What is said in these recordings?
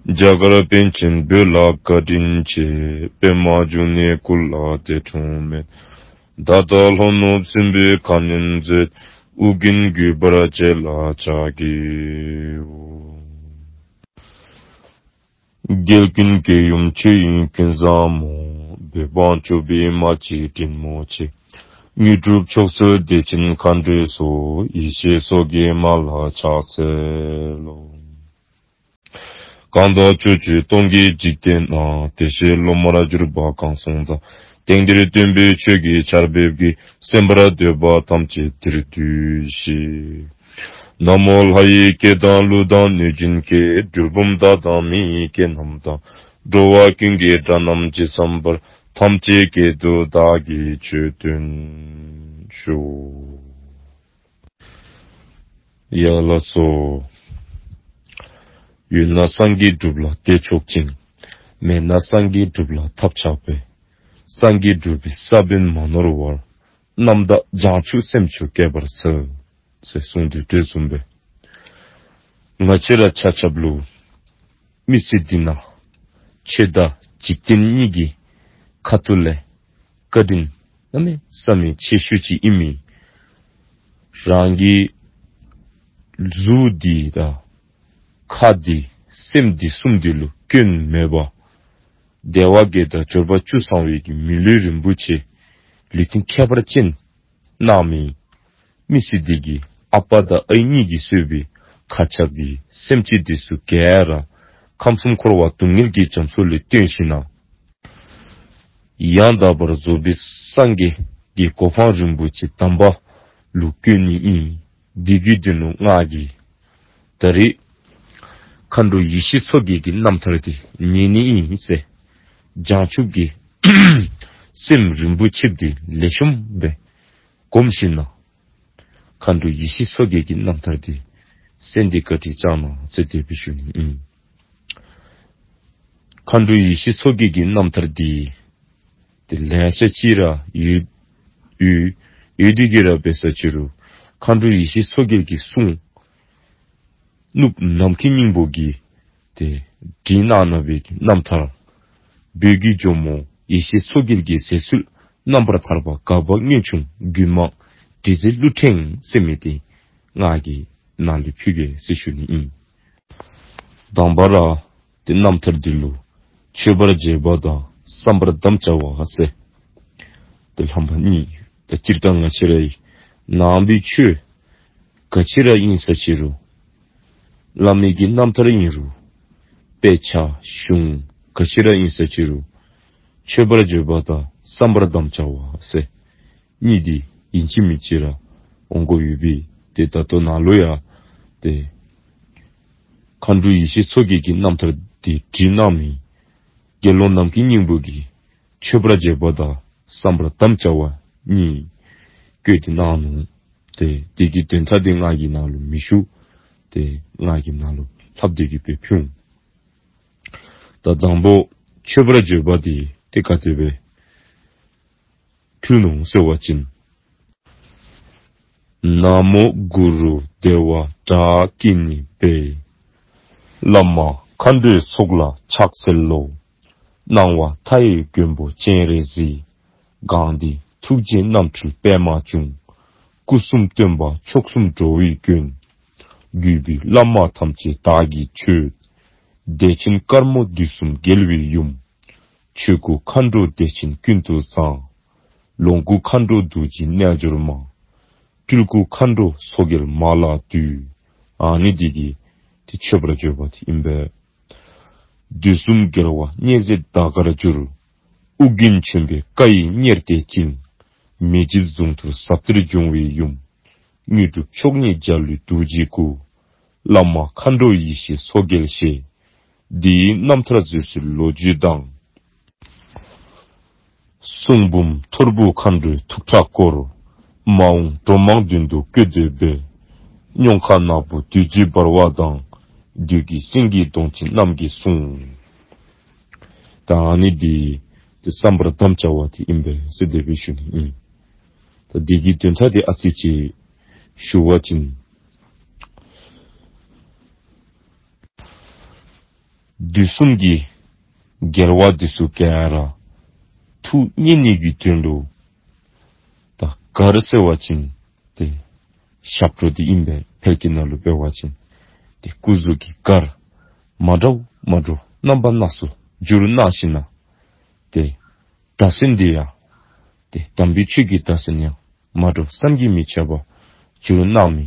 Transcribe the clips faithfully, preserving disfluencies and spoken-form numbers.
རྒྱ་གར་པཎ་ཆེན་བོད་ལ་བཀའ་དྲིན་ཆེ། པདྨ་འབྱུང་གནས་སྐུ་ལ་འདས་འཁྲུངས་མེད། ད་ལྟ་ལྷོ་ནུབ་སྲིན་པོའི་ཁ་གནོན་མཛད། ཨོ་རྒྱན་གུས་པར་མཇལ་ལ་ཕྱག་བགྱིའོ། རྒྱལ་ཀུན་སྐྱོང་ཡུམ་ཆོས་དབྱིངས་ཀུན་བཟང་མོ། བོད་འབངས་སྐྱོབ་པའི་མ་གཅིག་དྲིན་མོ་ཆེ། དངོས་གྲུབ་མཆོག་སྩོལ་བདེ་ཆེན་མཁའ་འགྲོའི་གཙོ། ཡེ་ཤེས་མཚོ་རྒྱལ་མ་ལ་ཕྱག་འཚལ་ལོ། གང་དག་ཕྱོགས་བཅུ་སྟོང་གི་འཇིག་རྟེན་ན། བདེ་གཤེགས་སློབ་མར་གྱུར་པ་གང་སོང་དང་། དེང་འདིར་སྟོན་པའི་ཆོས་ཀྱི་ཆར་འབེབས་ཀྱིས། གསན་པར་འདོད་པ་ཐམས་ཅད་འདིར་འདུས་ཤིག། ན་མོ་ལྷ་ཡི་སྐད་དང་ཀླུ་དང་གནོད་སྦྱིན་སྐད། གྲུལ་བུམ་དག་དང་མི་ཡི་སྐད་རྣམས་དང་། འགྲོ་བ་ཀུན་གྱི་སྒྲ་རྣམས་ཇི་ཙམ་པར། ཐམས་ཅད་སྐད་དུ་བདག་གིས་ཆོས་བསྟན་ཞུ། ཡ་ལགས་སོ། ཡོད་ན་སངས་རྒྱས་སྒྲུབ་ལ་བདེ་མཆོག་ཅིང་། མེད་ན་སངས་རྒྱས་སྒྲུབ་ལ་ཐབས་ཆག་པས། སངས་རྒྱས་སྒྲུབ་པའི་ས་བོན་མ་ནོར་བར། རྣམ་དག་བྱང་ཆུབ་སེམས་མཆོག་བསྐྱེད་པར་འཚལ། ཟེར་གསུངས་ཏེ་འདི་བཟུམ་སྦེ། ང་བཅས་ར་ཆ་ཁྱབ་ལུ་མི་ཚེ་འདི་ནང་ཆོས་དང་འཇིག་རྟེན་གཉིས་ཀྱི་ཁ་ཐུག་ལས་བཀའ་དྲིན་གནམ་མེད་ས་མེད་ཆེ་ཤོས་ཅིག་ཨིན་མི། རང་གི་གཟུགས་འདི་དང་ཁ་འདི་སེམས་འདི་གསུམ་འདི་ལུ་སྐྱོན་མེད་པར་བདེ་བ་བརྒྱད་དང་འབྱོར་པ་བཅུ་ཚང་བའི་གི་མི་ལུས་རིན་པོ་ཆེ་ལུས་རྟེན་ཁྱད་པར་ཅན་གནང་མི་མི་ཚེ་འདི་གི་ཨ་པ་དང་ཨའི་གཉིས་ཀྱིས་གཙོས་པའི་མཁའ་ཁྱབ་ཀྱི་སེམས་ཅན་འདི་ཚུ་ག་ར་ཁམས་གསུམ་འཁོར་བ་སྡུག་བསྔལ་གྱི་རྒྱ་མཚོ་ལས་བཏོན་ཞིནམ་ན་ཡང་དག་པར་རྫོགས་པའི་སངས་རྒྱས་ཀྱི་གོ་འཕང་རིན་པོ་ཆེ་དམ་པ་ལུ་བཀོད་ནི་ཨིན། འདི་གི་དོན་ལུ་ང་གིས་ད་རིས་མཁའ་འགྲོ་ཡེ་ཤེས་མཚོ་རྒྱལ་གྱི་རྣམ་ཐར་འདི་ཉན་ནི་ཨིན་ཟེར། བྱང་ཆུབ་ཀྱི་སེམས་རིན་པོ་ཆེ་འདི་ལེགས་ཤོམ་སྦེ་སྒོམ་ཞིནམ་ན་མཁའ་འགྲོ་ཡེ་ཤེས་མཚོ་རྒྱལ་གྱི་རྣམ་ཐར་འདི་གསན་ཏེ་བཀའ་དྲིན་བསྐྱང་གནང་ཟེར་དེ་སྦེ་ཞུ་ནི་ཨིན། མཁའ་འགྲོ་ཡེ་ཤེས་མཚོ་རྒྱལ་གྱི་རྣམ་ཐར་འདི་ཏེ་ལེ་ཤ་ཅིག་ར་ཡོད་ཡོད་ཡོད་དེ་གི་ར་འབད་ས་ཅི་རུང་མཁའ་འགྲོ་ཡེ་ཤེས་མཚོ་རྒྱལ་གྱི་གསུང་གནུབས་ནམ་མཁའི་སྙིང་པོ་གི་ཏེ་བྲིས་གནང་གནང་བའི་གི་རྣམ་ཐར་བོད་ཀྱི་ཇོ་མོ་ཡེ་ཤེས་མཚོ་རྒྱལ་གྱི་ཟེར་ཚུལ་རྣམ་པར་ཐར་པ་དགའ་བ་དངོས་བྱུང་རྒྱུད་མང་འབྲི་མཛད་གླུ་ཕྲེང་ཟེར་མི་འདི་ང་གིས་ནཱ་ལུ་ཕུལ་གེ་ཟེར་ཞུ་ནི་ཨིན། དང་པ་ར་ཏེ་རྣམ་ཐར་འདི་ལུ་མཆོད་པར་བརྗོད་པ་དང་བསམ་པར་དམ་བཅའ་བ་ཟེར་ཏེ་ལྷག་པ་གཉིས། ཏེ་སྤྱིར་བཏང་ང་བཅས་རའི་ནང་པའི་ཆོས་ག་ཅི་ར་ཨིན་ས་ཅི་རུང་བླ་མའི་གི་རྣམ་ཐར་ཨིན་རུང་དཔེ་ཆ་གཞུང་ག་ཅི་ར་ཨིན་ས་ཅི་རུང་མཆོད་པར་བརྗོད་པ་དང་བསམ་པར་དམ་བཅའ་བ་ཟེར་གཉིས་འདི་ཨིན་ཅི་མིན་ཅི་ར་འོང་དགོ་ཡོད་པས། ཏེ་ད་ལྟོ་ནཱ་ལུ་ཡང་ཏེ་མཁའ་འགྲོ་ཡེ་ཤེས་མཚོ་རྒྱལ་གྱི་རྣམ་ཐར་འདི་བྲིས་གནང་མི་དགེ་སློང་ནམ་མཁའི་སྙིང་པོ་གིས་མཆོད་པར་བརྗོད་པ་དང་བསམ་པར་དམ་བཅའ་བ་གཉིས་བཀོད་དེ་གནང་ནུག། ཏེ་འདི་གི་དོན་དག་འདི་ང་གིས་ནཱ་ལུ་མི་ཞུ། ཏེ་ང་གིས་ནཱ་ལུ་ལྷབ་སྟེ་གི་སྦེ་ཕུལ་འོང་། ད་དང་པོ་མཆོད་པར་བརྗོད་པ་འདི་ཏེ་ག་དེ་སྦེ་ཕུལ་ནུག་ཟེར་བ་ཅིན། ན་མོ་གུ་རུ་དེ་ཝ་ཌཱ་ཀི་ཎི་པེ། བླ་མ་མཁའ་འགྲོའི་ཚོགས་ལ་ཕྱག་འཚལ་ལོ། སྣང་བ་མཐའ་ཡས་མགོན་པོ་སྤྱན་རས་གཟིགས། གང་འདི་ཐུགས་རྗེའི་རྣམ་འཕྲུལ་པདྨ་འབྱུང་། སྐུ་གསུམ་སྟོན་པ་མཆོག་གསུམ་འགྲོ་བའི་མགོན། བརྒྱུད་པའི་བླ་མ་ཐམས་ཅད་བདག་གིས་མཆོད། བདེ་ཆེན་དཀར་མོ་དུས་གསུམ་རྒྱལ་བའི་ཡུམ། ཆོས་སྐུ་མཁའ་འགྲོ་བདེ་ཆེན་ཀུན་ཏུ་བཟང་། ལོངས་སྐུ་མཁའ་འགྲོ་རྡོ་རྗེ་རྣལ་འབྱོར་མ། སྤྲུལ་སྐུ་མཁའ་འགྲོ་མཚོ་རྒྱལ་མ་ལ་འདུད། ཨ་ནི་འདི་གིས་ཏེ་མཆོད་པར་བརྗོད་པ་འདི་ཨིན་པས། དུས་གསུམ་རྒྱལ་བ་མཉེས་མཛད་ཟླ་དཀར་འགྱུར། ཨོ་རྒྱན་ཆེན་པོའི་བཀའ་ཡིས་གཉེར་ཏེ་བཅིངས། མི་འཇིགས་གཟུངས་ཐུར་ཟབ་གཏེར་འབྱུང་བའི་ཡུམ། དངོས་གྲུབ་མཆོག་བརྙེས་འཇའ་ལུས་རྡོ་རྗེའི་སྐུ། བླ་མ་མཁའ་འགྲོ་ཡེ་ཤེས་མཚོ་རྒྱལ་ཞེས། འདིའི་རྣམ་ཐར་བཟོད་གསོལ་ལོ་རྒྱུས་དང་། གསུང་འབུམ་ཐོར་བུ་མཁའ་འགྲོའི་ཐུགས་ཁྲག་སྐོར། མ་འོངས་འགྲོ་མང་དོན་དུ་བཀོད་འདོད་པའི། སྙུང་ཁ་ནག་པོ་བདུད་རྩི་འབར་བ་དང་། བདུད་ཀྱི་སེང་གེའི་གདོང་ཅན་རྣམས་ཀྱི་གསུང་། ད་ཨ་ནི་འདི་ཏེ་བསམ་པར་དམ་བཅའ་བ་འདི་ཨིན་པས་ཟེར་དེ་སྦེ་ཞུ་ནི་ཨིན། ད་འདི་གི་དོན་དག་འདི་ཨ་ཙི་ཅིག་ཞུ་བ་ཅིན། དུས་གསུམ་གྱི་རྒྱལ་བ་འདི་ཚུ་ག་ར་ཐུགས་མཉེས་ནི་གི་དོན་ལུ་ད་གར་ཟེར་བ་ཅིན་ཏེ་ཞབས་བྲོ་འདི་ཨིན་པས། ཕལ་སྐད་ནང་ལུ་འབད་བ་ཅིན་ཏེ་སྐུ་གཟུགས་ཀྱི་གར་མ་འདྲཝ་མ་འདྲཝ་རྣམ་པ་སྣ་ཚོགས་བསྒྱུར་གནང་ཞིནམ་ལས་ཏེ་བརྡ་མཚོན་འདི་ཡང་ཏེ་དམ་པའི་ཆོས་ཀྱི་བརྡ་མཚོན་ཡང་མ་འདྲཝ་བསམ་གྱིས་མི་ཁྱབ་པ་བསྒྱུར་གནང་མི་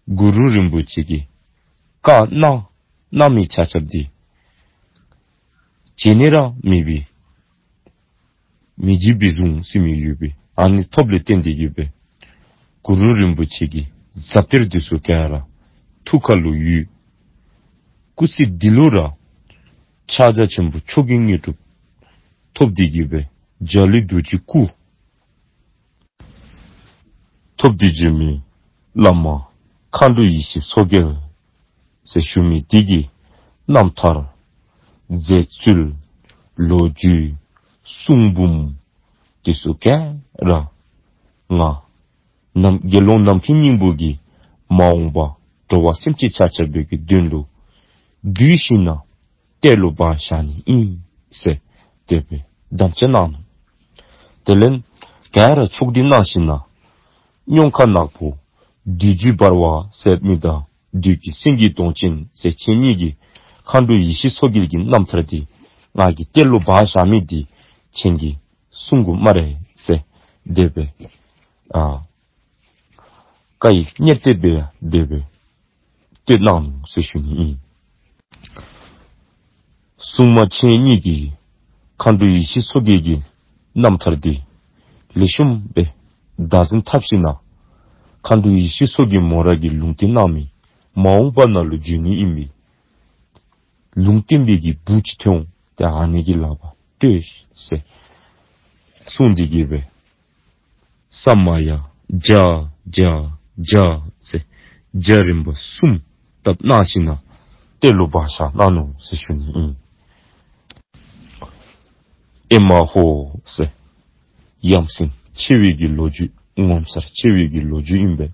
གུ་རུ་རིན་པོ་ཆེ་གིས་བཀའ་གནང་གནང་མི་ཆ་ཁྱབ་འདི་བརྗེད་ནི་ར་མེད་པའི་མི་བརྗེད་པའི་གཟུངས་ཟེར་མི་ཡོད་པས། ཨ་ནི་ཐོབ་ལས་བརྟེན་ཏེ་གིས་སྦེ་གུ་རུ་རིན་པོ་ཆེ་གི་ཟབ་གཏེར་འདི་ཚུ་ག་ར་ཐུགས་ཁ་ལུ་ཡོད། སྐུ་ཚེ་འདི་ལུ་ར་ཕྱག་རྒྱ་ཆེན་པོ་མཆོག་གི་དངོས་གྲུབ་ཐོབ་སྟེ་གིས་སྦེ་འཇའ་ལུས་རྡོ་རྗེའི་སྐུ་ཐོབ་སྟེ་བྱོན་མི་བླ་མ་མཁའ་འགྲོ་ཡེ་ཤེས་མཚོ་རྒྱལ་ཟེར་ཞུ་མི་འདི་གི་རྣམ་ཐར་མཛད་ཚུལ་ལོ་རྒྱུས་གསུང་འབུམ་འདི་ཚུ་ག་ར་ང་ནམ་དགེ་སློང་ནམ་མཁའི་སྙིང་པོ་གིས་མ་འོངས་པ་འགྲོ་བ་སེམས་ཅན་ཆ་ཁྱབ་ཀྱི་དོན་ལུ་བསྡུས་ཞིནམ་ལས་གཏེར་ལུ་སྦ་བཞག་ནི་ཨིན་ཟེར་དེ་སྦེ་དམ་བཅའ་གནང་ནུག། དེ་ལས་ག་ར་ཕྱོགས་སྒྲིག་གནང་ཞིནམ་ལས་སྙུང་ཁ་ནག་པོ་བདུད་བཞི་འབར་བ་ཟེར་མི་དང་བདུད་ཀྱི་སེང་གེ་གདོང་ཅན་ཟེར་ཁྱེད་གཉིས་ཀྱིས་མཁའ་འགྲོ་ཡེ་ཤེས་མཚོ་རྒྱལ་གྱི་རྣམ་ཐར་འདི་ང་གིས་གཏེར་ལུ་སྦ་བཞག་མི་འདི་ཁྱེད་ཀྱིས་གསུང་དགོ་སྨ་རེ་ཟེར་དེ་སྦེ་ཨ་བཀའ་ཡི་གཉེར་གཏད་སྦེ་དེ་སྦེ་གཏད་གནང་ནུག་ཟེར་ཞུ་ནི་ཨིན། སྲུང་མ་ཁྱེད་གཉིས་ཀྱིས་མཁའ་འགྲོ་ཡེ་ཤེས་མཚོ་རྒྱལ་གྱི་རྣམ་ཐར་འདི་ལེགས་ཤོམ་སྦེ་བདག་འཛིན་འཐབ་ཞིནམ་ལས་མཁའ་འགྲོ་ཡེ་ཤེས་མཚོ་རྒྱལ་མོ་ར་གིས་ལུང་བསྟན་གནང་མི་མ་འོངས་པ་ནང་ལུ་འབྱོན་ནི་ཨིན་པའི་ལུང་བསྟན་པའི་གི་སྦུག་ཅིག་ཐོན་འོང་། ཏེ་ཨ་ནི་གི་ལག་པར་སྤྲོད་ཟེར་གསུངས་ཏེ་གིས་སྦེ་ས་མ་ཡ་བརྒྱ་བརྒྱ་བརྒྱ་ཟེར་བརྒྱ་རིམ་པ་གསུམ་བཏབ་གནང་ཞིནམ་ལས་གཏེར་ལུ་སྦ་བཞག་གནང་ནུག་ཟེར་ཞུ་ནི་ཨིན། ཨེ་མ་ཧོ་ཟེར་ཡ་མཚན་ཆེ་བའི་གི་ལོ་རྒྱུས་ངོ་མཚར་ཆེ་བའི་གི་ལོ་རྒྱུས་ཨིན་པས།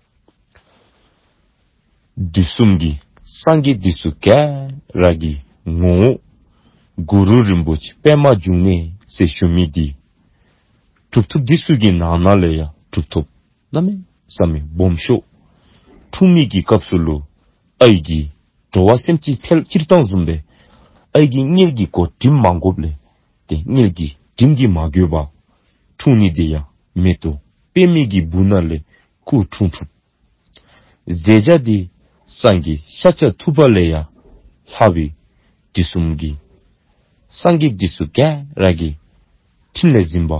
དུས་གསུམ་གྱི་སངས་རྒྱས་འདི་ཚུ་ག་ར་གི་ངོ་བོ་གུ་རུ་རིན་པོ་ཆེ་པདྨ་འབྱུང་གནས་ཟེར་ཞུ་མི་འདི་གྲུབ་ཐོབ་འདི་ཚུ་གི་ནང་ན་ལས་ཡང་གྲུབ་ཐོབ་གནམ་མེད་ས་མེད་སྦོམ་ཤོས། འཁྲུངས་མི་གི་སྐབས་སུ་ལུ་ཨའི་གིས་འགྲོ་བ་སེམས་ཅན་ཕལ་སྤྱིར་བཏང་བཟུམ་སྦེ་ཨའི་གིས་མངལ་གྱི་སྒོ་འགྲིམ་མ་དགོཔ་ལས་ཏེ་མངལ་གྱི་འགྲིམ་གྱིས་མ་གོས་པར་འཁྲུངས་ནི་འདི་ཡང་མེ་ཏོག་པདྨའི་གི་སྦུག་ན་ལས་སྐུ་འཁྲུངས་འཁྲུངསམ། མཛད་བྱ་འདི་སངས་རྒྱས་ཤཱཀྱ་ཐུབ་པ་ལས་ཡང་ལྷག་པའི་དུས་གསུམ་གྱི་སངས་རྒྱས་འདི་ཚུ་ག་ར་གི་ཕྲིན་ལས་ཟིན་པ།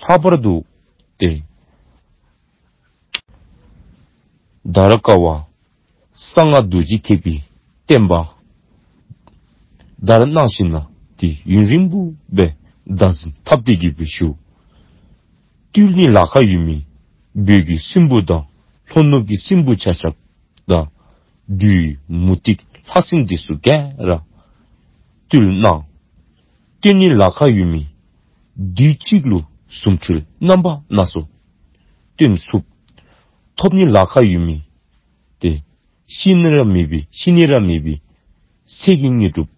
ལྷག་པར་དུ་ཏེ་དར་དཀར་བ་གསང་སྔགས་རྡོ་རྗེ་ཐེག་པའི་བསྟན་པ་དར་གནང་ཞིནམ་ལས་ཏེ་ཡུན་རིང་པོ་སྦེ་བདག་འཛིན་འཐབ་སྟེ་གིས་སྦེ་བཞུགས། བཏུལ་ནི་ལཱ་ཁག་ཡོད་མི་བོད་ཀྱི་སྲིན་པོ་དང་ལྷོ་ནུབ་ཀྱི་སྲིན་པོ་ཆ་ཁྱབ་དང་བདུད་མུ་སྟེགས་ལྷ་སྲིན་འདི་ཚུ་ག་ར་བཏུལ་གནང་། བཏུལ་ནི་ལཱ་ཁག་ཡོད་མི་དུས་གཅིག་ལུ་གཟུངས་འཁྲུལ་རྣམ་པ་སྣ་ཚོགས་སྟོན་ཚུགསཔ། ཐོབ་ནི་ལཱ་ཁག་ཡོད་མི་ཏེ་ཤི་ནི་ར་མེད་པའི་ཤི་ནི་ར་མེད་པའི་ཚེ་གི་དངོས་གྲུབ་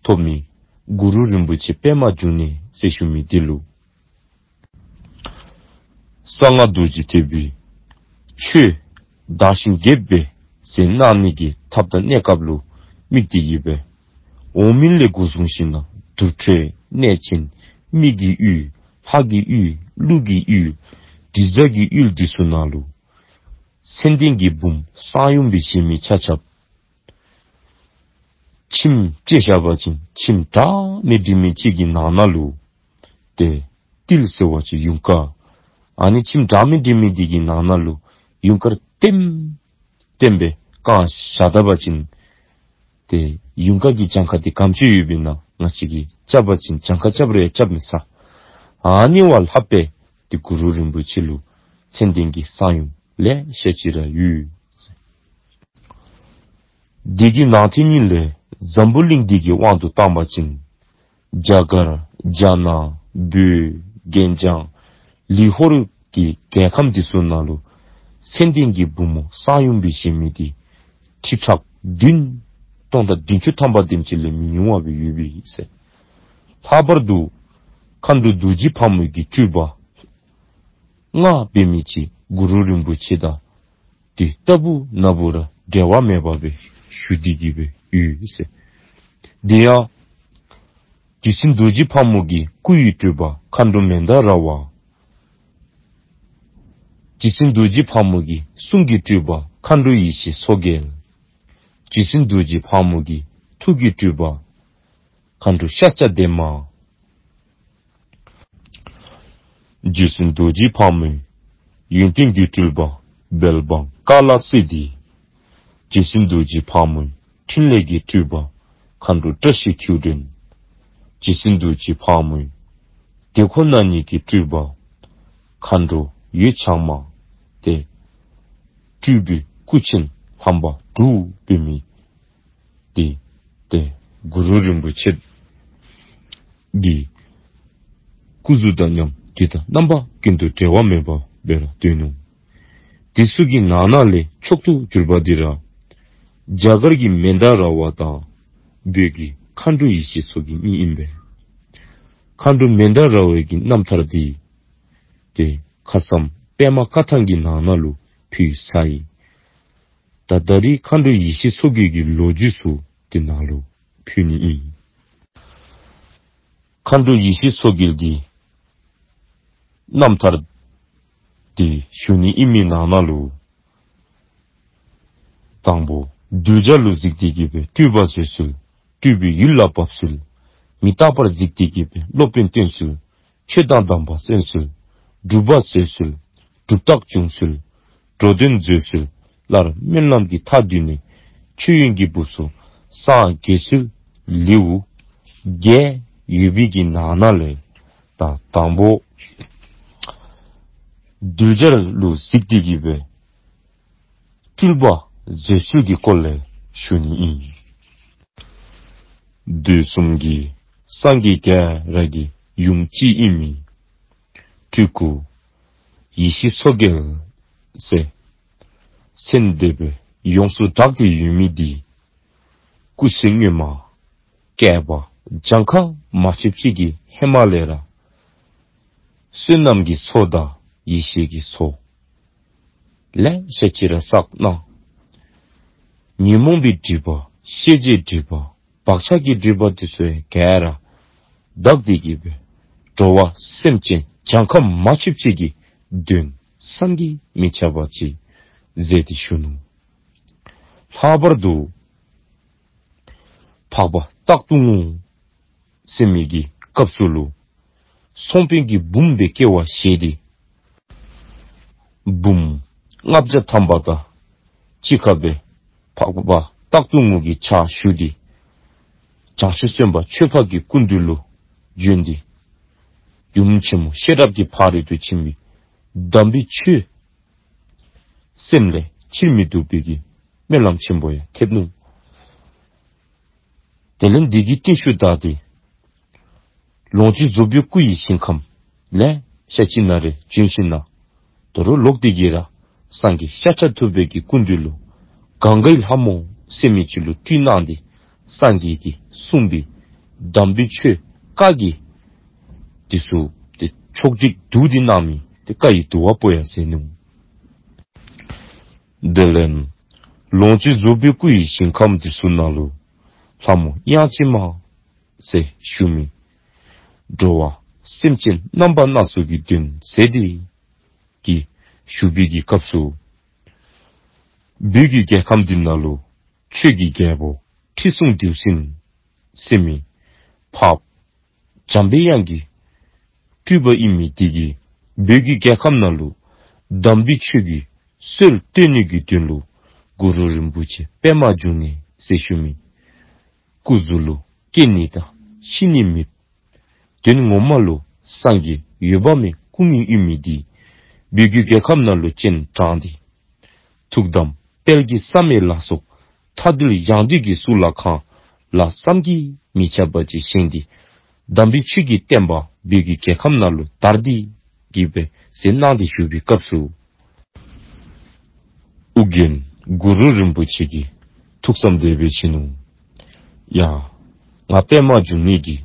ཐོབ་མི་གུ་རུ་རིན་པོ་ཆེ་པདྨ་འབྱུང་གནས་ཟེར་ཞུ་མི་འདི་ལུ་གསང་སྔགས་རྡོ་རྗེ་ཐེག་པའི་ཆོས་དར་ཞིང་རྒྱས་པའི་ཟེར་གནང་ནི་གི་ཐབས་དང་གནས་སྐབས་ལུ་དམིགས་ཏེ་གིས་སྦེ་འོག་མིན་ལས་འགོ་བཟུང་ཞིནམ་ལས་དུར་ཁྲོད་གནས་ཆེན་མི་གི་ཡུལ་ལྷ་གི་ཡུལ་ཀླུ་གི་ཡུལ་དྲི་ཟ་གི་ཡུལ་འདི་ཚུ་ནང་ལུ་མཚན་ལྡན་གྱི་བུམོ་གསང་ཡུམ་སྦེ་བཞེངས་མི་ཆ་ཁྱབ་ཁྱིམ་བཅས་བཞག་པ་ཅིན་ཁྱིམ་གྲངས་མེད་འགྲིམ་མི་ཅིག་གི་ནང་ན་ལུ་ཏེ་ཏིལ་ཟེར་བ་ཅིན་ཡུངས་ཀར། ཨ་ནི་ཁྱིམ་གྲངས་མེད་འགྲིམ་མི་འདི་གི་ནང་ན་ལུ་ཡུངས་ཀར་ལྟེམ་ལྟེམ་སྦེ་བཀང་བཞག་ད་པ་ཅིན་ཏེ་ཡུངས་ཀར་གྱི་གྱངས་ཁ་འདི་ག་དེམ་ཅིག་ཡོདཔ་ཨིན་ན་ང་བཅས་ཀྱིས་རྐྱབ་པ་ཅིན་གྱངས་ཁ་རྐྱབ་རུང་ཡང་རྐྱབ་མི་ཚར། ཨ་ནི་བ་ལྷག་པའི་ཏེ་གུ་རུ་རིན་པོ་ཆེ་ལུ་མཚན་ལྡན་གྱི་གསང་ཡུམ་ལེ་ཤ་ཅིག་ར་ཡོད། འདི་གི་ནང་དེ་ཉིད་ལས་འཛམ་བུ་གླིང་འདི་གི་དབང་དུ་བཏང་པ་ཅིན་རྒྱ་གར་རྒྱ་ནག་བོད་རྒན་རྒྱང་ལི་ཧོར་གྱི་རྒྱལ་ཁམས་འདི་ཚུ་ནང་ལུ་མཚན་ལྡན་གྱི་བུམོ་གསང་ཡུམ་སྦེ་བཞེངས་མི་འདི་ཁྲི་ཕྲག་བདུན་ སྟོང་དང་བདུན་ཅུ་ཐམ་པ་དེམ་ཅིག་ལས་མི་ཉུང་བ་སྦེ་ཡོདཔ་ཨིན་ཟེར། ལྷག་པར་དུ་མཁའ་འགྲོ་རྡོ་རྗེ་ཕག་མོ་གི་སྤྲུལ་པ་མངའ་འབད་མི་ཅིག་གུ་རུ་རིན་པོ་ཆེ་དང་དེ་ལྟ་བུ་ན་བུ་ར་འབྲལ་བ་མེད་པ་སྦེ་བཞུགས་ཏེ་གི་སྦེ་ཡོད་ཟེར། དེ་ཡང་རྗེ་བཙུན་རྡོ་རྗེ་ཕག་མོ་གི་སྐུ་ཡི་སྤྲུལ་པ་མཁའ་འགྲོ་མནྡ་ར་བ། རྗེ་བཙུན་རྡོ་རྗེ་ཕག་མོ་གི་གསུང་གི་སྤྲུལ་པ་མཁའ་འགྲོ་ཡེ་ཤེས་མཚོ་རྒྱལ། རྗེ་བཙུན་རྡོ་རྗེ་ཕག་མོ་གི་ཐུགས་ཀྱི་སྤྲུལ་པ་མཁའ་འགྲོ་ཤཱཀྱ་དེ་མ། རྗེ་བཙུན་རྡོ་རྗེ་ཕག་མོའི་ཡོན་ཏན་གྱི་སྤྲུལ་པ་བེལ་བ་ཀ་ལ་སིདྡྷི། རྗེ་བཙུན་རྡོ་རྗེ་ཕག་མོའི་ཕྲིན་ལས་ཀྱི་སྤྲུལ་པ་མཁའ་འགྲོ་བཀྲ་ཤིས་ཁྱེའུ་སྒྲོན། རྗེ་བཙུན་རྡོ་རྗེ་ཕག་མོའི་དེ་ཁོ་ན་ཉིད་ཀྱི་སྤྲུལ་པ་མཁའ་འགྲོ་འོད་འཆང་མ། ཏེ་སྤྲུལ་པའི་སྐུ་ཆེན་ལྷམ་པ་དྲུག་འབད་མི་འདི་ཏེ་གུ་རུ་རིན་པོ་ཆེ་གི་སྐུ་གཟུགས་དང་མཉམ་དུས་དང་རྣམ་པ་ཀུན་ཏུ་འབྲལ་བ་མེད་པ་སྦེ་ར་སྡོད་ནུག། དེ་ཚུ་གི་ནང་ན་ལས་མཆོག་ཏུ་གྱུར་པ་འདི་ར་རྒྱ་གར་གྱི་མནྡ་ར་བ་དང་བོད་ཀྱི་མཁའ་འགྲོ་ཡེ་ཤེས་མཚོ་རྒྱལ་གཉིས་ཨིན་པས། མཁའ་འགྲོ་མནྡ་ར་བའི་གི་རྣམ་ཐར་འདི་ཏེ་ཁ་ཙ་པདྨ་བཀའ་ཐང་གི་ནང་ན་ལུ་ཕུལ་ཚར་ཡི། ད་ད་རིས་མཁའ་འགྲོ་ཡེ་ཤེས་མཚོ་རྒྱལ་གྱི་ལོ་རྒྱུས་ཚུ་དེ་ནང་ལུ་ཕུལ་ནི་ཨིན། མཁའ་འགྲོ་ཡེ་ཤེས་མཚོ་རྒྱལ་གྱི་རྣམ་ཐར་འདི་ཞུ་ནི་ཨིན་མི་ནང་ན་ལུ་དང་པོ་གདུལ་བྱ་ལུ་གཟིགས་ཏེ་གི་སྦེ་སྤྲུལ་པ་བཟོད་གསོལ། སྤྲུལ་པའི་ཡུལ་ལ་བབས་གསོལ། མི་རྟག་པར་གཟིགས་ཏེ་གི་སྦེ་སློབ་དཔོན་བསྟེན་གསོལ། ཆོས་དང་དམ་པ་གསན་གསོལ། སྒྲུབ་པ་བཟོད་གསོལ། སྒྲུབ་རྟགས་འབྱུང་གསོལ། འགྲོ་དོན་མཛད་གསོལ། སླར་སྨོན་ལམ་གྱི་མཐའ་བསྡུས་ནས་མཆོད་ཡོན་གྱི་སྦུབས་སུ་སངས་རྒྱས་གསོལ་ལེའུ་བརྒྱད་ཡོད་པའི་གི་ནང་ན་ལས་ད་དང་པོ་གདུལ་བྱ་ལུ་གཟིགས་ཏེ་གི་སྦེ་སྤྲུལ་པ་བཟོད་གསོལ་གྱི་སྐོར་ལས་ཞུ་ནི་ཨིན། དུས་གསུམ་གྱི་སངས་རྒྱས་ག་ར་གི་ཡུམ་ཅིག་ཨིན་མི་སྤྲུལ་སྐུ་ཡེ་ཤེས་མཚོ་རྒྱལ་ཟེར་མཚན་དེ་སྦེ་ཡོངས་སུ་གྲགས་ཏེ་ཡོད་མི་འདི་སྐུ་ཚེ་སྔོན་མ་བསྐལ་པ་གྱངས་ཁ་མ་ཆོདཔ་ཅིག་གི་ཧེ་མ་ལས་ར་བསོད་ནམས་ཀྱི་ཚོགས་དང་ཡེ་ཤེས་ཀྱི་ཚོགས་ལེ་ཤ་ཅིག་ར་བསགས་གནང་། ཉོན་མོངས་པའི་སྒྲིབ་པ་ཤེས་བྱའི་སྒྲིབ་པ་བག་ཆགས་ཀྱི་སྒྲིབ་པ་དེ་ཚུ་ཡང་ག་ར་དག་སྟེ་གི་སྦེ་འགྲོ་བ་སེམས་ཅན་གྱངས་ཁ་མ་ཆོདཔ་ཅིག་གི་དོན་བསམ་གྱིས་མི་ཁྱབ་པ་ཅིག་མཛད་དེ་བཞུགས་ནུག། ལྷག་པར་དུ་འཕགས་པ་སྟག་སྟོང་ངོ་ཟེར་མི་གི་སྐབས་སུ་ལུ་སྲོང་བཙན་གྱི་བུམོ་སྦེ་སྐྱེ་བ་བཞེས་ཏེ་བུམོ་ལྔ་བརྒྱ་ཐམ་པ་དང་གཅིག་ཁར་སྦེ་འཕགས་པ་སྟག་སྟོང་ངོ་གི་ཕྱག་ཞུ་སྟེ་བྱང་ཆུབ་སེམས་དཔའ་ཆོས་འཕགས་ཀྱི་སྐུ་མདུན་ལུ་བྱོན་ཏེ་ཡུམ་ཆེན་མོ་ཤེས་རབ་ཀྱི་ཕ་རོལ་ཏུ་ཕྱིན་པའི་དམ་པའི་ཆོས་སེམས་ལས་ཕྱིར་མི་ལྡོག་པའི་གི་སྨོན་ལམ་ཆེན་པོ་ཡང་ཐེབས་ནུག། དེ་ལས་འདི་གི་རྟིང་ཤུལ་བདའ་སྟེ་ལོངས་སྤྱོད་རྫོགས་པའི་སྐུ་ཡི་ཞིང་ཁམས་ལེ་ཤ་ཅིག་ནང་ར་བྱོན་ཞིནམ་ལས་དོ་རུང་ལོག་སྟེ་གི་ར་སངས་རྒྱས་ཤཱཀྱ་ཐུབ་པའི་གི་སྐུ་མདུན་ལུ་གངྒཱའི་ལྷ་མོ་ཟེར་མི་ཅིག་ལུ་སྤྲུལ་གནང་སྟེ་སངས་རྒྱས་ཀྱིས་གསུངས་པའི་དམ་པའི་ཆོས་བཀའ་གི་དེ་ཚུ་ཏེ་ཕྱོགས་སྒྲིག་བསྡུ་སྟེ་གནང་མི་ཏེ་བཀའ་ཡི་བསྡུ་བ་པོ་ཡང་མཛད་ནུག། དེ་ལས་ལོངས་སྤྱོད་རྫོགས་པའི་སྐུ་ཡི་ཞིང་ཁམས་དེ་ཚུ་ནང་ལུ་ལྷ་མོ་དབྱངས་ཅན་མ་ཟེར་ཞུ་མི་འགྲོ་བ་སེམས་ཅན་རྣམ་པ་སྣ་ཚོགས་ཀྱི་དོན་མཛད་དེ་གི་བཞུགས་པའི་གི་སྐབས་སུ་བོད་ཀྱི་རྒྱལ་ཁམས་འདི་ནང་ལུ་ཆོས་ཀྱི་རྒྱལ་པོ་ཁྲི་སྲོང་ལྡེའུ་བཙན་ཟེར་མི་འཕགས་འཇམ་པའི་དབྱངས་ཀྱི་སྤྲུལ་པ་ཨིན་མི་དེ་གིས་བོད་ཀྱི་རྒྱལ་ཁམས་ནང་ལུ་དམ་པའི་ཆོས་ཀྱི་སྲོལ་གཏོད་ནི་གི་དོན་ལུ་གུ་རུ་རིན་པོ་ཆེ་པདྨ་འབྱུང་གནས་ཟེར་ཞུ་མི་སྐུ་གཟུགས་ལུ་སྐྱེ་ནི་དང་ཤི་ནི་མེད། དོན་ངོ་མ་ལུ་སངས་རྒྱས་འོད་དཔག་མེད་སྐུ་དངོས་ཨིན་མི་དེ་བོད་ཀྱི་རྒྱལ་ཁམས་ནང་ལུ་སྤྱན་དྲངས་ཏེ་ཐུགས་དམ་དཔལ་གྱི་བསམ་ཡས་ལ་སོགས་མཐའ་འདུལ་ཡང་འདུལ་གྱི་གཙུག་ལག་ཁང་ལ་བསམ་གྱིས་མི་ཁྱབ་པ་ཅིག་བཞེངས་ཏེ་དམ་པའི་ཆོས་ཀྱི་བསྟན་པ་བོད་ཀྱི་རྒྱལ་ཁམས་ནང་ལུ་དར་ཏེ་གི་སྦེ་མཛད་གནང་སྟེ་བཞུགས་པའི་སྐབས་སུ་ཨོ་རྒྱན་གུ་རུ་རིན་པོ་ཆེ་གིས་ཐུགས་བསམ་དེ་སྦེ་བཞེས་ནུག། ཡ། ང་པདྨ་འབྱུང་གནས་ཀྱིས་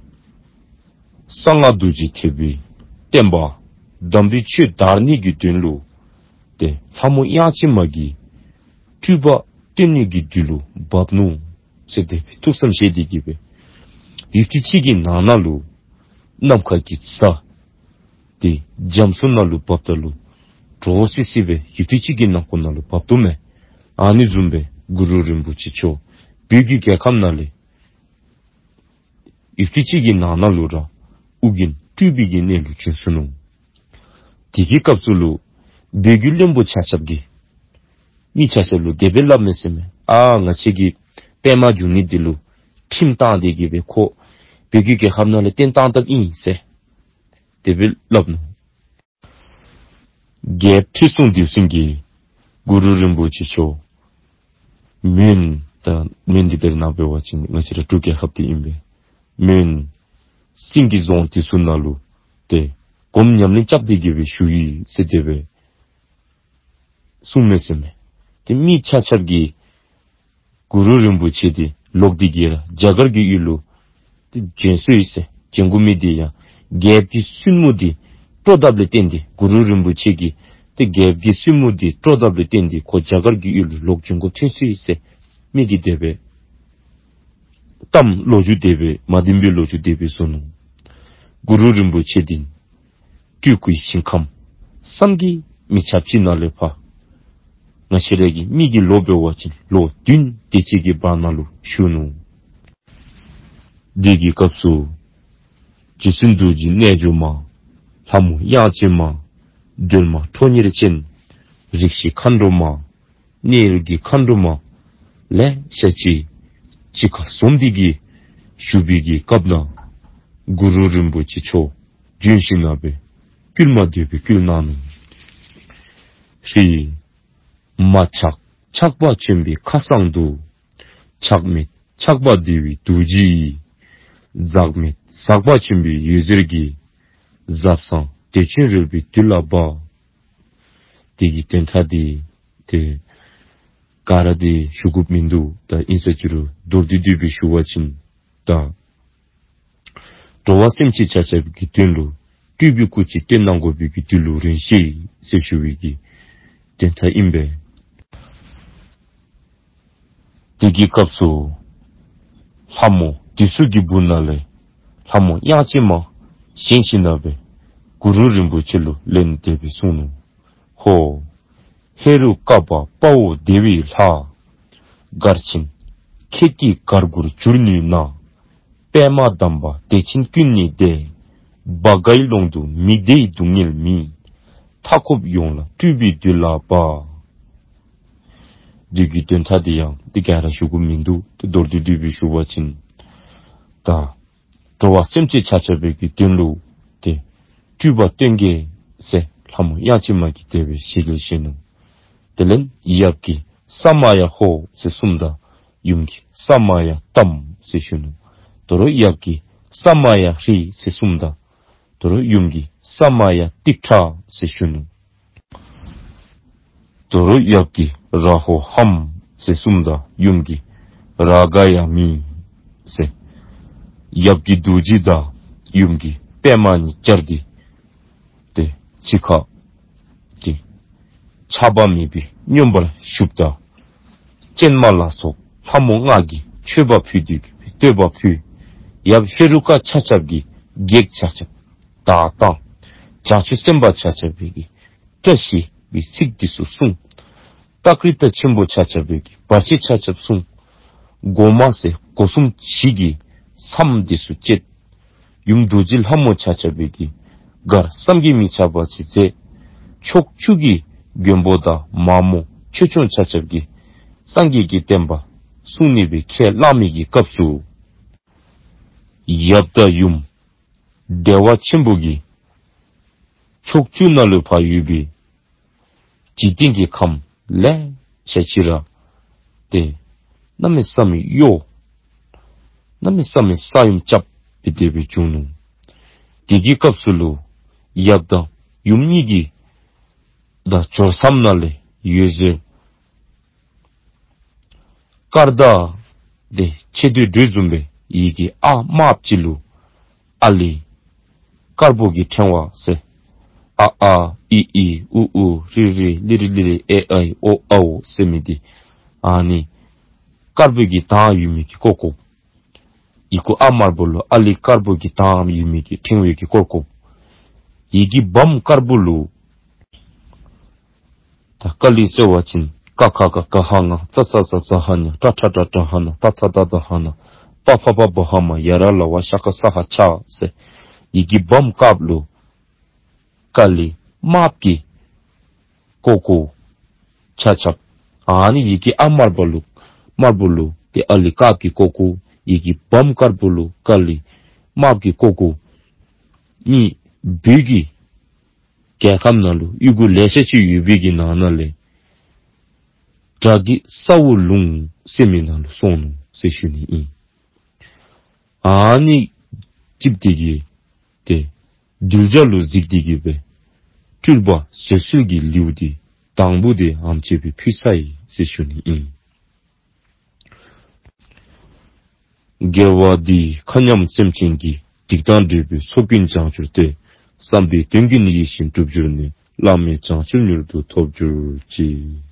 གསང་སྔགས་རྡོ་རྗེ་ཐེག་པའི་བསྟན་པ་དམ་པའི་ཆོས་དར་ནི་གི་དོན་ལུ་ཏེ་ལྷ་མོ་དབྱངས་ཅན་མ་གི་སྤྲུལ་པ་སྟོན་ནི་གི་དུས་ལུ་བབ་ནུག་ཟེར་དེ་སྦེ་ཐུགས་བསམ་བཞེས་ཏེ་གི་སྦེ་ཡུདཔ་ཐེངས་ཅིག་གི་ནང་ན་ལུ་ནམ་མཁའ་གི་གཟའ་དེ་རྒྱ་མཚོ་ནང་ལུ་བབ་ད་ལུ་འདྲོག་སི་སི་སྦེ་ཡུདཔ་ཐེངས་ཅིག་གི་ནང་འཁོད་ནང་ལུ་བབ་དོ་མས། ཨ་ནི་བཟུམ་སྦེ་གུ་རུ་རིན་པོ་ཆེ་མཆོག་བོད་ཀྱི་རྒྱལ་ཁམས་ནང་ལས་ཡུདཔ་ཐེངས་ཅིག་གི་ནང་ན་ལུ་ར་ཨོ་རྒྱན་སྤྲུལ་པའི་གི་གནས་ལུ་བྱོན་སོ་ནུག། དེ་གི་སྐབས་སུ་ལུ་བོད་ཀྱི་བློན་པོ་ཆ་ཁྱབ་ཀྱིས་མི་ཆ་ཁྱབ་ལུ་དེ་སྦེ་སླབ་མས་ཟེར་མས། ཨ་ང་བཅས་ཀྱི་པདྨ་འབྱུང་གནས་འདི་ལུ་ཁྲིམས་བཏང་སྟེ་གི་སྦེ་ཁོ་བོད་ཀྱི་རྒྱལ་ཁམས་ནང་ལས་བཏོན་བཏང་དཔ་ཨིན་ཟེར་དེ་སྦེ་སླབ་ནུག། རྒྱལཔོ་ཁྲི་སྲོང་ལྡེའུ་བཙན་གྱིས་གུ་རུ་རིན་པོ་ཆེ་མཆོག་མོན་ད་མོན་འདི་དེ་ནང་འབད་བ་ཅིན་ང་བཅས་ར་འབྲུག་རྒྱལ་ཁབ་འདི་ཨིན་པས། མོན་སེང་གེ་རྫོང་འདི་ཚུ་ནང་ལུ་ཏེ་སྒོམ་ཉམས་ལེན་རྐྱབ་སྟེ་གི་སྦེ་བཞུགས་ཡི་ཟེར་དེ་སྦེ་གསུངས་མས་ཟེར་མས། ཏེ་མི་ཆ་ཁྱབ་ཀྱིས་གུ་རུ་རིན་པོ་ཆེ་འདི་ལོག་སྟེ་གི་ར་རྒྱ་གར་གྱི་ཡུལ་ལུ་ཏེ་བྱོན་སོ་ཡི་ཟེར། བྱོན་དགོ་མི་འདི་ཡང་རྒྱལཔོ་གི་བཙུན་མོ་འདི་སྤྲོ་དཔ་ལས་བརྟེན་ཏེ་གུ་རུ་རིན་པོ་ཆེ་གིས་ཏེ་རྒྱལཔོ་གི་བཙུན་མོ་འདི་སྤྲོ་དཔ་ལས་བརྟེན་ཏེ་ཁོ་རྒྱ་གར་གྱི་ཡུལ་ལུ་ལོག་བྱོན་དགོཔ་ཐོན་སོ་ཡི་ཟེར། མི་གིས་དེ་སྦེ་གཏམ་ལོ་རྒྱུས་དེ་སྦེ་མ་བདེན་པའི་ལོ་རྒྱུས་དེ་སྦེ་བཟོ་ནུག། གུ་རུ་རིན་པོ་ཆེ་འདི་སྤྲུལ་སྐུའི་ཞིང་ཁམས་བསམ་གྱིས་མི་ཁྱབ་ཅིག་ནང་ལས་ཕར་ང་བཅས་ར་གི་མི་གི་ལོ་འབད་བ་ཅིན་ལོ་བདུན་དེ་ཅིག་གི་བར་ན་ལུ་བཞུགས་ནུག། དེ་གི་སྐབས་སུ་རྗེ་བཙུན་རྡོ་རྗེ་རྣལ་འབྱོར་མ། ལྷ་མོ་དབྱངས་ཅན་མ། སྒྲོལ་མ་ཁྲོ་གཉེར་ཅན། རིགས་བཞི་མཁའ་འགྲོ་མ། གནས་ཡུལ་གྱི་མཁའ་འགྲོ་མ་ལེ་ཤ་ཅིག་གཅིག་ཁར་འཛོམས་ཏེ་གི་བཞུགས་པའི་གི་སྐབས་ན་གུ་རུ་རིན་པོ་ཆེ་མཆོག་བྱོན་ཞིནམ་ལས་སྦེ་བསྐུལ་མ་དེ་སྦེ་བསྐུལ་གནང་ནུག། ཧྲཱིཿ། མ་ཆགས་ཆགས་པ་ཆེན་པོའི་མཁའ་གསང་དུ། ཆགས་མེད་ཆགས་པ་བདེ་བའི་རྡོ་རྗེ་ཡིས། ཟག་མེད་ཟག་པ་ཆེན་པོའི་འོད་ཟེར་གྱིས། ཟབ་གསང་བདེ་ཆེན་རོལ་པའི་རྡུལ་ལ་འབར། དེ་གི་དོན་དག་འདི་ཏེ་ག་ར་འདི་ཞུ་དགོཔ་མིན་འདུག། ད་ཨིན་ས་ཅི་རུང་མདོར་བསྡུས་བསྡུས་སྦེ་ཞུ་བ་ཅིན་ད་འགྲོ་བ་སེམས་ཅན་ཆ་ཁྱབ་ཀྱི་དོན་ལུ་སྤྲུལ་པའི་སྐུ་ཅིག་སྟོན་གནང་དགོ་པའི་གི་དུས་ལུ་རན་ཅི་ཟེར་ཞུ་བའི་གི་དོན་དག་ཨིན་པས། དེ་གི་སྐབས་སུ་ལྷ་མོ་དེ་ཚུ་གི་སྦུག་ན་ལས་ལྷ་མོ་དབྱངས་ཅན་མ་བཞེངས་ཞིནམ་ལས་སྦེ་གུ་རུ་རིན་པོ་ཆེ་ལུ་ལན་དེ་སྦེ་གསུངས་ནུག། ཧོ། ཧེ་རུ་ཀ་པ་དཔའ་བོ་བདེ་བའི་ལྷ། གར་ཆེན་ཁྱེད་ཀྱིས་གར་དགུར་འགྱུར་ནུས་ན། པདྨ་དམ་པ་བདེ་ཆེན་ཀུན་ནས་བདེ། བ་གའི་ཀློང་དུ་མི་བདེའི་སྡུག་བསྔལ་མེད། མཐའ་འཁོབ་ཡོངས་ལ་སྤྲུལ་པའི་རྡུལ་ལ་འབར། འདི་གི་དོན་དག་འདི་ཡང་འདི་ག་ར་ཞུ་དགོཔ་མིན་འདུག། ཏེ་མདོར་བསྡུས་བསྡུས་སྦེ་ཞུ་བ་ཅིན་ད་འགྲོ་བ་སེམས་ཅན་ཆ་ཁྱབ་ཀྱི་དོན་ལུ་ཏེ་སྤྲུལ་པ་སྟོན་གེ་ཟེར་ལྷ་མོ་དབྱངས་ཅན་མ་གིས་དེ་སྦེ་ཞལ་བཞེས་ནུག། དེ་ལས་ཡབ་ཀྱིས་ས་མ་ཡ་ཧོ་ཟེར་གསུངམ་ད་ཡུམ་གྱིས་ས་མ་ཡ་ཏམ་ཟེར་ཞུ་ནུག། དོ་རུང་ཡབ་ཀྱིས་ས་མ་ཡ་ཧྲཱིཿཟེར་གསུངམ་ད་དོ་རུང་ཡུམ་གྱིས་ས་མ་ཡ་ཏིཥྛ་ཟེར་ཞུ་ནུག། དོ་རུང་ཡབ་ཀྱིས་ར་ཧོ་ཧཾ་ཟེར་གསུངམ་ད་ཡུམ་གྱིས་ར་ག་ཡ་མི་ཟེར། ཡབ་ཀྱིས་རྡོ་རྗེ་དང་ཡུམ་གྱིས་པདྨ་གཉིས་སྦྱར་ཏེ་ཏེ་གཅིག་ཁར་ཏེ་ཆགས་པ་མེད་པའི་སྙོམས་པར་ཞུགསཔ་ད་སྤྱན་མ་ལ་སོགས་ལྷ་མོ་ལྔ་གིས་མཆོད་པ་ཕུལ་ཏེ་བསྟོད་པ་ཕུལ། ཡབ་ཧེ་རུ་ཀ་ཆ་ཁྱབ་ཀྱིས་བགེགས་ཆ་ཁྱབ་དག་དང་བྱང་ཆུབ་སེམས་དཔའ་ཆ་ཁྱབ་ཀྱིས་བཀྲ་ཤིས་པའི་ཚིག་འདི་ཚུ་གསུངས། ཏཀྵིཏ་ཆེན་པོ་ཆ་ཁྱབ་ཀྱིས་བར་ཆད་ཆ་ཁྱབ་སྲུང་། སྒོ་མ་ཟེར་སྒོ་སྲུང་བཞི་གི་མཚམས་འདི་ཚུ་བཅད། ཡུམ་རྡོ་རྗེ་ལྷ་མོ་ཆ་ཁྱབ་ཀྱིས་གར་བསམ་གྱིས་མི་ཁྱབ་པ་ཅིག་མཛད། ཕྱོགས་བཅུ་གི་མགོན་པོ་དང་མ་མོ་ཆོས་སྐྱོང་ཆ་ཁྱབ་ཀྱིས་སངས་རྒྱས་ཀྱི་བསྟན་པ་སྲུང་ནི་སྦེ་ཁས་བླངས་མི་གི་སྐབས་སུ་ཡབ་དང་ཡུམ་བདེ་བ་ཆེན་པོ་གིས་ཕྱོགས་བཅུ་ནང་ལུ་ཕར་ཡོད་པའི་འཇིག་རྟེན་གྱི་ཁམས་ལེ་ཤ་ཅིག་ར་ཏེ་གནམ་མེད་ས་མེད་གཡོ། གནམ་མེད་ས་མེད་ས་ཡོམ་རྐྱབ་སྦེ་དེ་སྦེ་བྱུང་ནུག། དེ་གི་སྐབས་སུ་ལུ་ཡབ་དང་ཡུམ་གཉིས་ཀྱི་དང་ཇོ་མཚམས་ནང་ལས་འོད་ཟེར་སྐར་མདའ་ དེ་ཆེ་འདོད་འདོད་བཟུམ་སྦེ་ཡི་གེ་ཨ་དམརཔོ་ཅིག་ལུ་ཨ་ལི་དཀརཔོ་གི་ཕྲེང་བ་ཟེར། ཨ་ཨ་ཨི་ཨི་ཨུ་ཨུ་རི་རི་ལི་རི་ལི་རི་ཨེ་ཨའི་ཨོ་ཨའོ་ཟེར་མི་འདི་ཨ་ནི་དཀརཔོ་གི་མདངས་ཡོད་མི་གི་ཀོ་ཀོ། ཡི་གུ་ཨ་དམརཔོ་ལུ་ཨ་ལི་དཀརཔོ་གི་མདངས་ཡོད་མི་གི་ཕྲེང་བའི་གི་ཀོ་ཀོ། ཡི་གེ་བམ་དཀརཔོ་ལུ་ད་ཀ་ལི་ཟེར་བ་ཅིན་ཀ་ཁ་ག་ག་ཧ་ང་། ཙ་ཙ་ཛ་ཛ་ཧ་ཉ། ཏ་ཏ་ཏྲ་ཏྲ་ཧ་ན། ཏ་ཐ་ཏ་ཏ་ཧ་ན། པ་ཕ་བ་བ་ཧ་མ། ཡ་ར་ལ་བ་ཤ་ཀ་ས་ཧ་ཆ་ཟེར། ཡི་གེ་བམ་དཀརཔོ་ལུ་ཀ་ལི་དམརཔོ་གི་ཀོ་ཀོ་ཆ་ཁྱབ། ཨ་ནི་ཡི་གེ་ཨ་དམརཔོ་ལུ་དམརཔོ་ལུ་ཏེ་ཨ་ལི་དཀརཔོ་གི་ཀོ་ཀོ། ཡི་གེ་བམ་དཀརཔོ་ལུ་ཀ་ལི་དམརཔོ་གི་ཀོ་ཀོ། ཨ་ནི་བོད་ཀྱི་རྒྱལ་ཁམས་ནང་ལུ་ཡི་གུ་ལེ་ཤ་ཅིག་ཡོད་པའི་གི་ནང་ན་ལས་སྒྲ་གི་ས་འོག་ལུང་ཟེར་མི་ནང་ལུ་སོང་ནུག་ཟེར་ཞུ་ནི་ཨིན། ཨ་ནི་ཅིག་དེ་གིས་ཏེ་གདུལ་བྱ་ལུ་གཟིགས་ཏེ་གིས་སྦེ་སྤྲུལ་པ་བཟོད་གསོལ་གྱི་ལེའུ་འདི་དང་པོ་འདི་ཨེམ་ཅིག་སྦེ་ཕུལ་ཚར་ཡི་ཟེར་ཞུ་ནི་ཨིན། དགེ་བ་འདིས་མཁའ་མཉམ་སེམས་ཅན་གྱི། སྡིག་དང་འདྲེས་པའི་ཚོགས་ཀུན་བྱང་གྱུར་ཏེ། བསམ་པའི་དོན་ཀུན་ཡིད་བཞིན་འགྲུབ་གྱུར་ནས། བླ་མེད་བྱང་ཆུབ་མྱུར་དུ་ཐོབ་གྱུར་ཅིག།